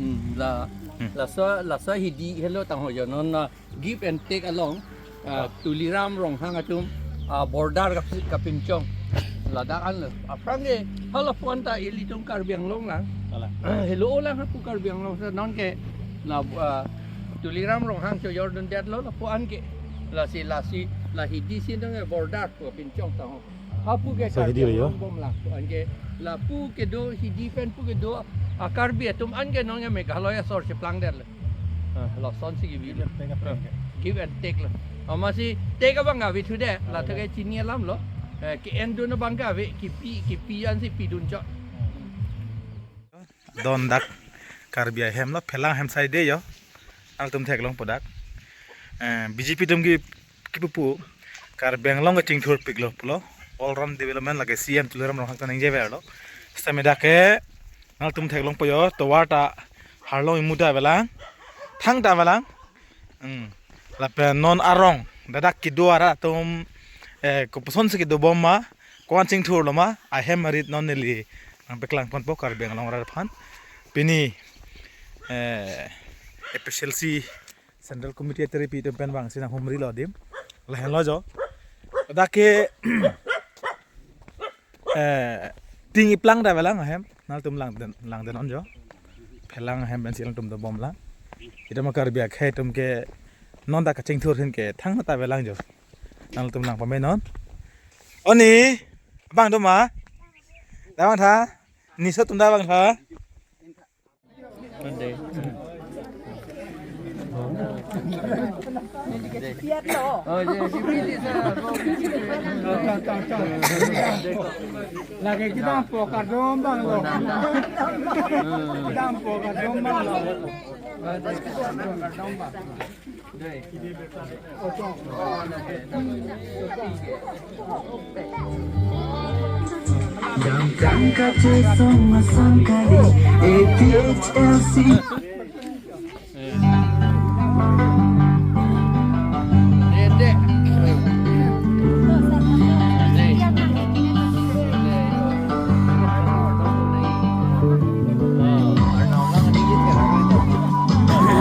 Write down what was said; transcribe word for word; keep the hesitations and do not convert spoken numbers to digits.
Hmm, la, Hmm. laso, laso Hidi helo tangho jo non na give and take along, ah, Tuliram Ronghang atum, ah, border kap-, kapinchong. Ladak anlo. Aphrang ke, hala puan ta ilitum Karbi Anglong lang. Hala. Helo lang hapu Karbi Anglong sa non ke, na, ah, Tuliram Ronghang chojordundetlo, lapu an ke. Lasi, lasi, la Hidi si non ke border kapinchong tangho. Hapu ke So, Hidi Karbi lo yo. Anglong bom lang. Anke lapu kedo Hidi pen pu kedo a Karbi atum anke non ke Meghalaya asor cheplangdetlo. Ah, lason si kebi lo. Give and take lo. Amatsi take abang kave thu de, la to ke chini alam lo. Eh, ke-endun abang kave, kipi, kipi ansi pidun chot. Don dak Karbi ahem lo, Phelang ahem side yo. Nangtum theklongpo dak. Eh, B J P atum ke kipupu Karbi Anglong kachingthurpiklo pulo. All round development lake C M Tuliram Ronghang ta ningjeverlo. Sitame dak ke nangtum theklongpo yo, tovar ta harlong imu ta avelang. Thang ta avelang. Hmm. Lapen non arong, ladak kedo arat atum, eh, kopuson si kedo bom ma, ko-an chingthurlo ma, ahem arit non neli nangpeklang ponpo Karbi Anglong arat aphan. Pini, eh, A P H L C Central Committee aterepi atum pen vangsi nanghumrilo adim. Lahenlo jo. Ladak ke, eh, ting iplang ta avelang ahem. Nangtum langdun, langdun non jo. Phelang ahem pensi nangtum dobom lang. Itum Karbi akhei atum ke non dak kachingthur ahin ke thang ta avelang jo. Nangtum lang pame non. Oni, abang do ma? Dak vangtha. Niso atum dak vangtha. Lagi kita pokar dombang lo. Kita pokar dombang lo. Dam tangka chesong masang kali A P H L C.